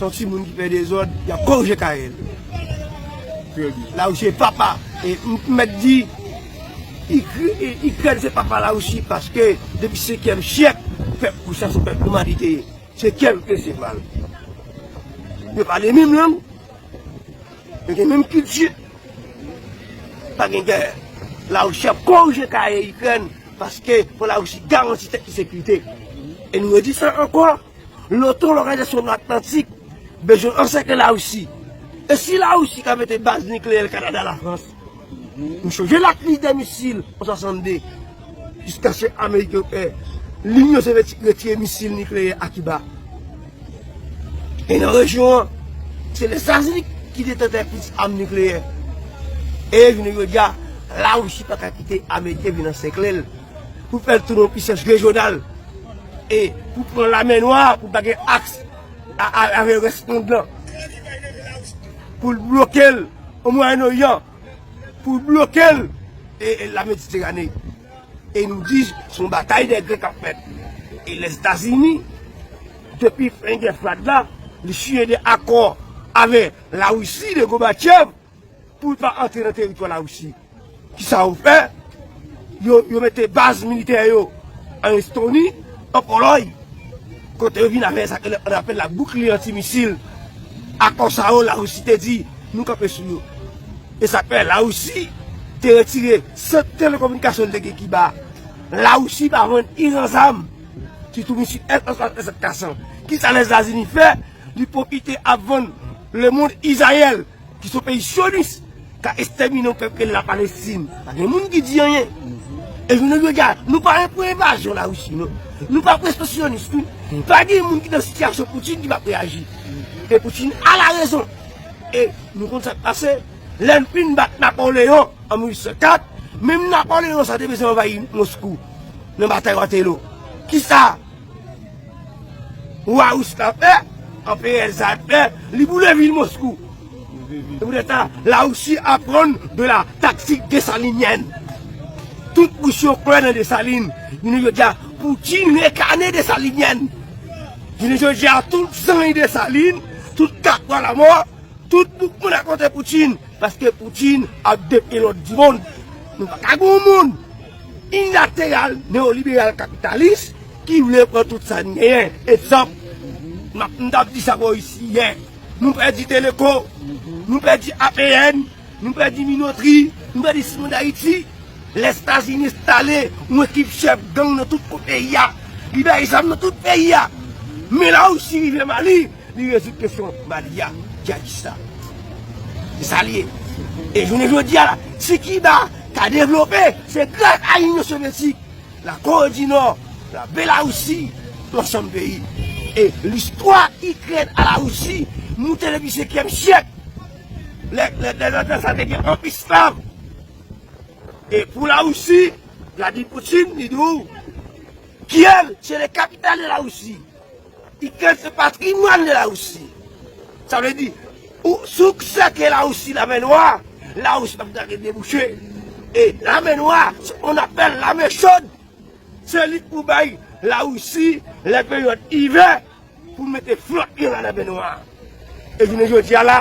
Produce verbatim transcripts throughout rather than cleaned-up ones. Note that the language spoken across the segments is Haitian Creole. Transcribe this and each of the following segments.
Yon timoun ki fè dezòd, y ap korije kay li. Larisi se papa. E m mèt di, Ikre- e, Ikrèn se papa Larisi, paske depi senkyèm syèk, pèp Ris la se pèp nwa li te ye. Se kè l ki resevwa l. Yo pale menm lang, yo gen menm kilti. Pa gen gè. Larisi ap korije kay Ikrèn, paske pou Larisi garanti tèt li sekirite. E nou redi sa ankò, l'OTAN, Lòganizasyon Nò Atlantik, bezwen ansèkle Larisi. E si Larisi ka mete baz nikleyè l Kanada, Lafrans, nou chonje lakriz dè misil an swasannde, jiskaske Ameriken, eh, Linyon Sovyetik retire misil nikleyè a Kiba. E nan rejyon an, se Lèzetazini ki detantè plis zam nikleyè. E jounen jodi a, Larisi pa ka kite Ameriken vin ansèkle l pou fè l tounen yon pisans rejyonal. E pou pran Lamè Nwa, pou pa gen aks a- a- avè rès mond lan, pou l bloke l o Mwayen Oryan, pou l bloke l e, e Lameditèrane. E nou di, se yon batay dè gran k ap fèt. E Lèzetazini, depi fen gè frad la, li siyen de akò avè Larisi de Gobatchèv pou l pa antre nan teritwa Larisi. Kisa yo fè? Yo, yo mete baz militè yo an Estoni, an Polòy, kote yo vin avè sa ke an apèl la boukliye antimisil. Akò sa yo, Larisi te di, nou kanpe sou yo. E sa k fè Larisi te retire sant telekominikasyon l te gen Kiba. Larisi pa vann Iran zam, sitou misil S S S S kasan. Kisa Lèzetazini fè? Li pwofite ap vann lemonn Izrayèl, ki se yon peyi syonis, k ap ekstèmine yon pèp ki rele Lapalestin. Pa gen moun ki di anyen. E jounen jodi a, nou pa pou envazyon Larisi, non. Nou pa pou ekspansyonis, wi. Pa gen moun ki nan sitiyasyon Poutine ki p ap reyaji. E Poutine a la rezon. E nou konn sa k pase. Lè n fin bat Napoleyon an mil uit san kat, menm Napoleyon sa te bezwen anvayi Moskou nan batay Watelo. Kisa wa ris la fè, anperè Tsar fè, li boule vil Moskou. Se poutèt sa, Larisi aprann de la taktik desalinyèn. Tout ris yo kwè nan Desalin. Jounen jodi a, Poutine renkane Desalinyen. Jounen jodi a, tout zanj Desalin, tout kat wa lamò, tout moun akote Poutine, paske Poutine ap depe lòd dimonn. Nou pa ka gen yon monn inilateral, neyoliberal, kapitalis ki vle pran tout sa n genyen. Egzanp, m ap- m t ap di sa bò isi yè. Nou pèdi Teleko, nou pèdi A P N, nou pèdi Minotri, nou pèdi Simon Dayiti. Lèzetazini enstale yon ekip chèf gang nan tout peyi a. Li bay zam nan tout peyi a. Men Larisi rive Mali, li rezoud kesyon Mali a, djihadis la. Se sa l ye. E jounen jodi a la, si Kiba ka devlope, se gras a Inyon Sovyetik, Lakore di Nò, Labelarusi, yon ansanm peyi. E listwa Ikrèn a Larisi moute depi senkyèm syèk. Lè, lè, lè, lè sa te gen anpil esklav. E pou Larisi, Vladimir Poutine, li di w, Kiev, c'est la capitale de la Russie. Ikrèn se patrimwàn de Larisi. Sa vle di, ou, si w sèke Larisi Lamè Nwa, Larisi p ap gen debouche. E Lamè Nwa, se on apèl lame chod. Se li k pou bay Larisi lè peryòd ivè pou mete flòt li nan Lamè Nwa. E jounen jodi a la,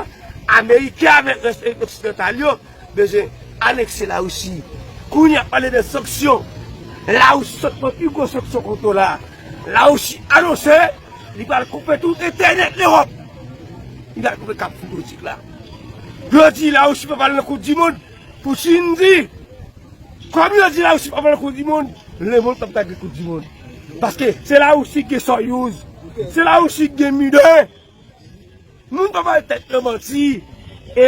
Ameriken avèk rès oksidantal yo bezwen anekse Larisi. Kounye a ap pale de sanksyon. Larisi sot pran pi gwo sanksyon kont yo la. Larisi anonse li pral koupe tout entènèt Lewòp. Li pral koupe kab fibrotik la. Yo di Larisi pa pral nan koup di mond. Poutine di, kòm yo di Larisi pa pral nan koup di mond, lemonn p ap gade koup di mond. Paske se Larisi ki gen Soyouz. Se Larisi ki gen Muda. Moun pa bay tèt yo manti. E,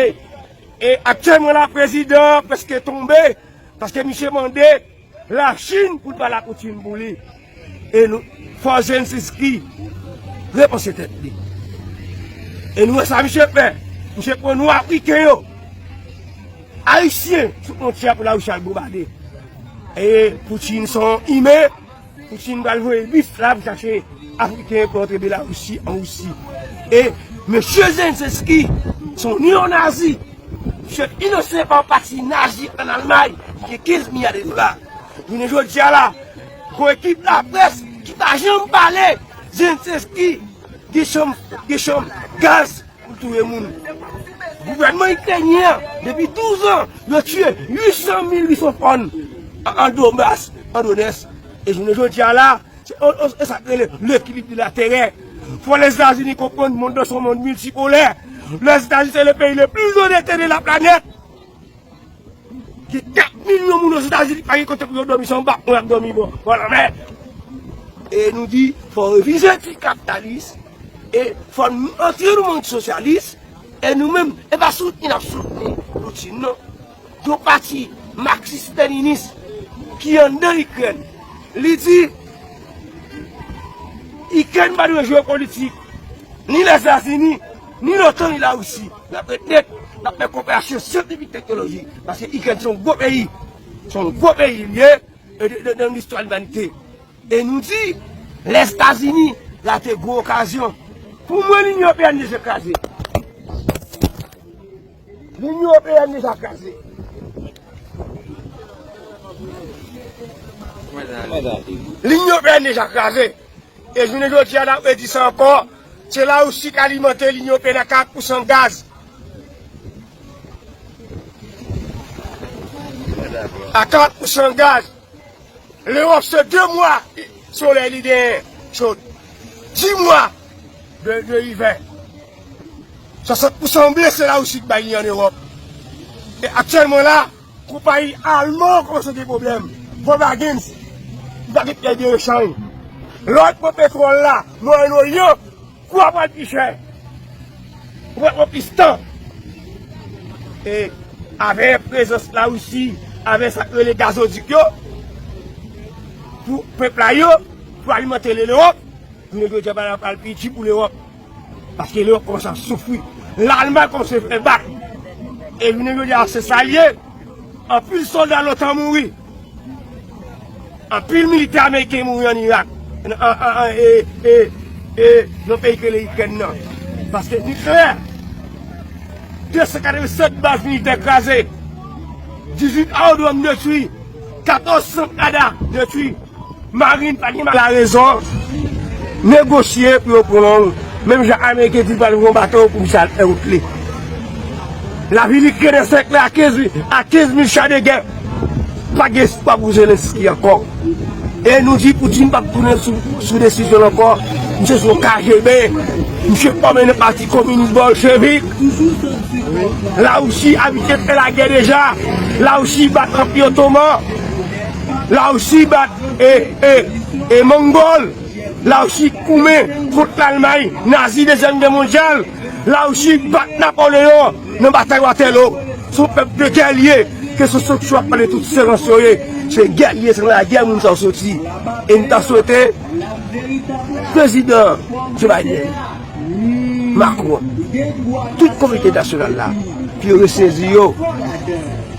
e aktyèlman la, prezidan an prèske tonbe, paske misye mande Lachin pou l pa la Poutine pou li. E nou, fò Zelensky repanse tèt li. E nou wè sa misye fè. Misye pran nou Afriken yo, Ayisyen, sou fwontyè pou Larisi al bonbade. E Poutine se yon imen. Poutine pral voye bis la pou chache Afriken pou antre Belarusi an Risi. E mesye Zelensky, se yon neonazi. Misye finanse pa yon pati nazi an Almay, ki gen kenz milya de dola. Jounen jodi a la, gon ekip laprès ki pa janm pale, Zelensky gen chanm, gen chanm gaz pou l touye moun. Gouvènman ikrenyen an, depi douz an, yo tiye uit san mil Risofòn an, an Donbas, an Donetsk. E jounen jodi a la, se, o, o, e sa k rele l'équilibre de la terreur. Fò Lèzetazini konprann mond nan se yon mond miltipolè. Lèzetazini se le pays le plus endetté de la planète. Gen kat milyon moun Ozetazini ki pa gen kote pou yo dòmi, se anba pon y ap dòmi bò, bò lanmè. E nou di, fò revize ti kapitalis, e fò n antre nan mond sosyalis, e nou menm, e pa soutni n ap soutni Putin, non. Yon pati maksis leninis ki anndan Ikrèn, li di, Ikrèn pa dwe jwe politik, ni Lèzetazini, ni l'OTAN, ni Larisi. N ap ret nèt, n ap fè koperasyon syantifik teknolojik. Paske Ikrèn se yon gwo peyi. Se yon gwo peyi li ye, e de, de, nan listwa limanite. E nou di, Lèzetazini rate gwo okazyon. Pou mwen, Linyon Ewopeyèn deja kraze. Linyon Ewopeyèn deja kraze. Linyon Ewopeyèn deja kraze. E jounen jodi a, n ap redi sa ankò. Se Larisi k alimante Linyon Ewopeyèn a karant pousan gaz. A karant pousan gaz. Lewòp se de mwa solèy li genyen cho. Dis mwa de, de ivè. Swasant pousan ble se Larisi k bay li an Ewòp. E aktyèlman la, konpayi alman kòmanse gen pwoblèm. Volkswagen, li pa gen pyès de rechanj. Lè w pran petwòl la, Mwayen Oryan, kou a pral pi chè. Ou pral pran plis tan. E avè prezans Larisi, avè sa k rele gazodik yo, pou pèp la yo, pou alimante Lewòp, jounen jodi a bagay la pral pi di pou Lewòp. Paske Lewòp kòmanse ap soufri. Lalmay kòmanse fè bak. E jounen jodi a, se sa l ye. Anpil sòlda l'OTAN mouri. Anpil militè ameriken mouri ann Irak. An, an, an, e, e, e, nan peyi ki rele Ikrèn nan. Paske nikleyè, de san katrevennsèt baz militè kraze. Dizuit aewodwòm detwi. Katòz sant rada detwi. Marin pa gen la rezon negosye pou yo pran menm jan Ameriken di l pral pran bato pou misye al fè wout li. Lavi Ikrèn an sèkle a kenz mil, a kenz mil cha de gè. Pa gen espwa pou Zelensky ankò. E nou di Putin p ap tounen sou, sou desizyon l ankò. Misye se yon K G B. Misye fòme nan pati kominis bolchevik. Larisi abitye fè lagè deja. Larisi bat Anpi Otoman. Larisi bat e, e, e Mongol. Larisi goumen kont Lalmay nazi dezyèm gè mondyal. Larisi bat Napoleyon nan batay Waterloo. Se yon pèp de gè l ye. Ke se sòt yo ap pale tout se rans yo ye. Se gè l ye, se nan lagè moun sa yo soti. E n ta swete prezidan Joe Biden, Macron, tout kominote entènasyonal la, pou yo resezi yo.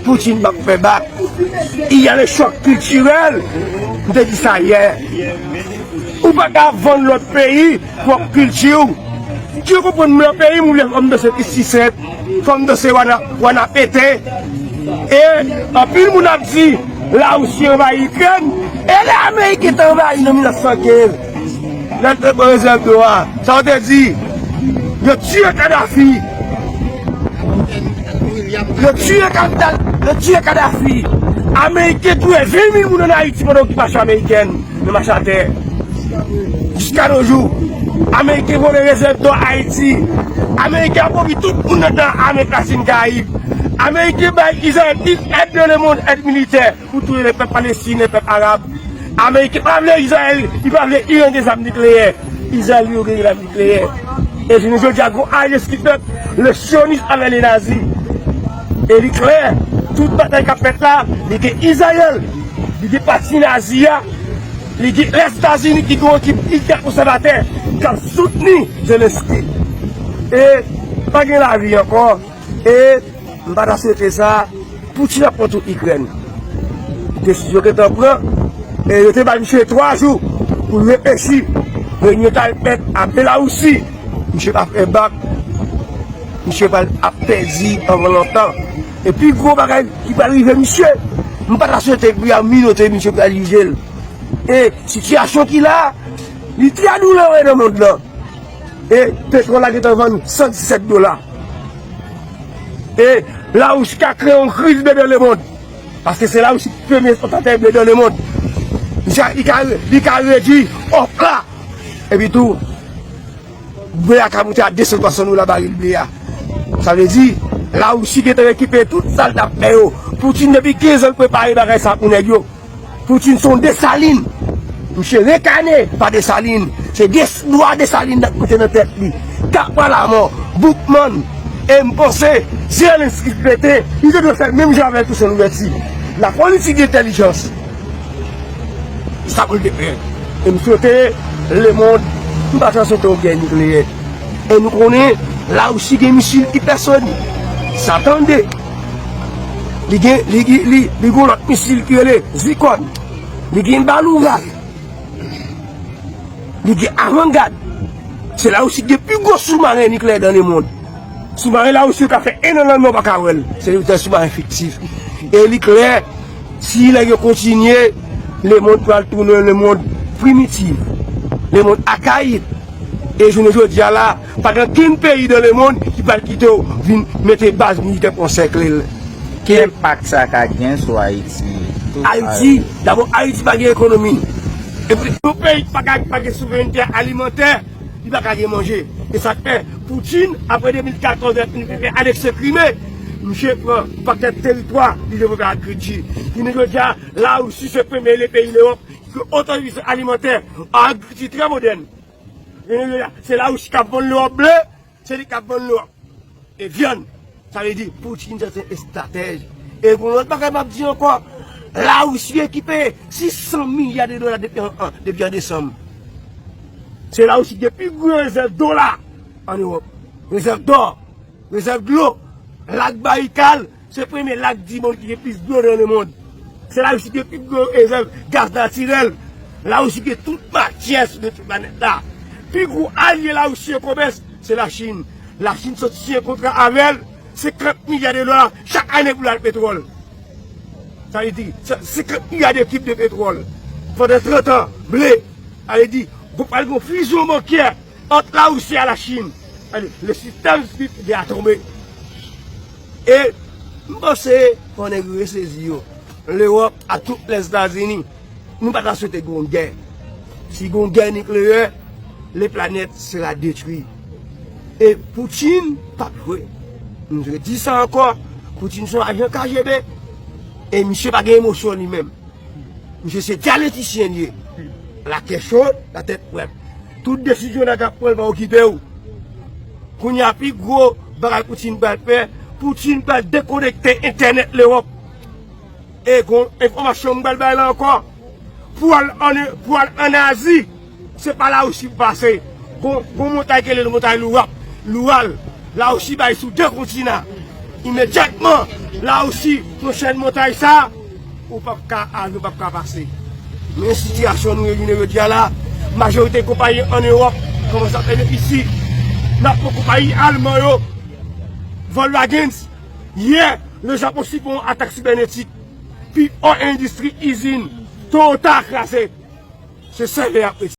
Putin p ap fè bak. Il y a le choc culturel. M te di sa yè. Ou pa ka vann lòt peyi pwòp kilti w. Ki yo konprann m nan peyi m, ou vle fò m danse Sisèt, fò m danse wana, wana pete. E anpil moun ap di, Larisi anvayi Ikrèn. E lè Ameriken te anvayi nan mil nèf san kenz, lè l te pran rezèv dlo a, sa yo te di? Yo tiye Kadhafi. Yo tiye Kadha-, yo tiye Kadhafi. Ameriken touye ven mil moun ann Ayiti pandan okipasyon amerikèn nan mache atè. Jiska no jou, Ameriken vòlè rezèv dlo Ayiti. Ameriken apwovi tout moun nan Amerik Latin, Karayib. Ameriken bay Izrayèl èd de lemonn, èd militè pou touye lè pèp palestinen, pèp arab. Ameriken pa vle Izrayèl, li pa vle Iran gen zam nikleyè. Izrayèl li yo gen zam nikleyè. E jounen jodi a, gon alyans ki fèt, le sionis avè le nazi. E li klè, tout batay k ap fèt la, li gen Izrayèl, li gen pati nazi a, li gen Lèzetazini ki gen yon ekip iltra konsèvatè k ap soutni Zelensky. E pa gen lavi ankò. E m pa ta swete sa. Putin ap pran tout Ikrèn. Desizyon gentan pran. E yo te bay misye twa jou pou l reflechi. Reyinyon ta fèt a Belarisi. Misye pa fè bak. Misye pral ap pèdi anvan lontan. E pi gwo bagay ki pral rive misye, m pa ta swete pou y a minote misye pral jije l. E sitiyasyon ki la, li trè doulere nan mond lan. E petwòl la gentan vann san disèt dola. E Larisi ka kreye yon kriz ble dans le monde. Paske se Larisi ki premye ekspòtatè ble dans le monde. Li ka, li ka, li ka redui òf la. Epi tou, ble a ka moute a de san swasant dola baril ble a. Sa vle di, Larisi gentan rekipe tout sa l t ap fè yo. Putin depi kenz an l prepare bagay sa pou nèg yo. Putin se yon Desalin. Misye rekane pa Desalin. Se de, dwa Desalin n ap mete nan tèt li. Kapwa lamò, Boukman, e m panse, Zelensky pete, li te dwe fè menm jan avèk Toussaint Louverture. La politik de entèlijans. Sa pou l te fè. E m swete lemonn, m pa ta swete yon gè nikleyè. E nou konnen, Larisi gen misil ipèsonik. Sa tande. Li gen, li, li, li, li gen yon lòt misil ki rele Zircon. Li gen bal ouray. Li gen avangad. Se Larisi ki gen pi gwo soumaren nikleyè dans le monde. Soumaren Larisi yo ka fè en an lanmè w pa ka wè l. Se de soumaren fiktif. E li klè, si nèg yo kontinye, lemonn pral tounen lemonn primitif, lemonn akayik. E jounen jodi a la, pa gen okenn peyi dans le monde ki pral kite w vin mete baz militè pou ansèkle l. Ki enpak sa ka gen sou Ayiti? Ayiti, dabò, Ayiti pa gen ekonomi. Epi, yon peyi ki pa ka, pa gen souverènte alimantè, li pa ka gen manje. E sa k fè Putin, apre de mil katòz, lè li fin fè anekse Krime, misye pran pakèt teritwa, li devlope agrikilti. Jounen jodi a, Larisi se premye le peyi Lewòp ki otosufisan alimantè, agrikilti trè modèn. Jounen jodi a, se Larisi k ap vann Lewòp ble, se li k ap vann Lewòp e vyann. Sa vle di, Putin se yon estratèj. E gon lòt bagay m ap di ankò, Larisi ekipe sis san milya de dola depi an, an, depi an desanm. Se Larisi ki gen pi gwo rezèv dola ann Ewòp. Rezèv dò, rezèv dlo, lak Bayikal, se premye lak dimonn ki gen plis dlo dans le monde. Se Larisi ki gen pi gwo rezèv gaz natirèl. Larisi gen tout matyè sou de tout planèt la. Pi gwo alye Larisi an komès, se Lachin. Lachin sot siyen kontra avè l, senkant milya de dola chak ane pou l al petwòl. Sa vle di, se, senkant milya de kib de petwòl. Pandan trant an, ble. Sa vle di, gon pral gon fizyon bankyè ant Larisi a Lachin. Ale, le système spirituel a tonbe. E m panse fò nèg yo resezi yo. Lewòp ak tout Lèzetazini, nou pa ta swete gon gè. Si gon gè nikleyè, le planèt sera détruit. E Putin p ap jwe. M redi sa ankò, Putin se yon ajan K G B. E misye pa gen emosyon li menm. Misye se dyalentisyen li ye. Lakè cho, latèt frèt. Tout desizyon nèg ap pran, l pa okipe w. Kounye a, pi gwo bagay Putin pral fè, Putin pral dekonekte entènèt Lewòp. E gon enfòmasyon m pral bay la ankò. Pou al ann, pou al ann Azi, se pa Larisi pou pase. Gon, gon montay ki rele montay Louwap, Loural. Larisi bay sou de kontinan. Imedyatman, Larisi pran chèn montay sa, ou p ap ka, avyon p ap ka pase. Men sitiyasyon nou ye jounen jodi a la, majorite konpayi ann Ewòp kòmanse ap fèmen isi. N ap pran konpayi alman yo, Volkswagen, yè, Le Japon sibi yon atak sibènetik. Pi fò endistri izin Toyota kraze. Se sèvè y ap rete.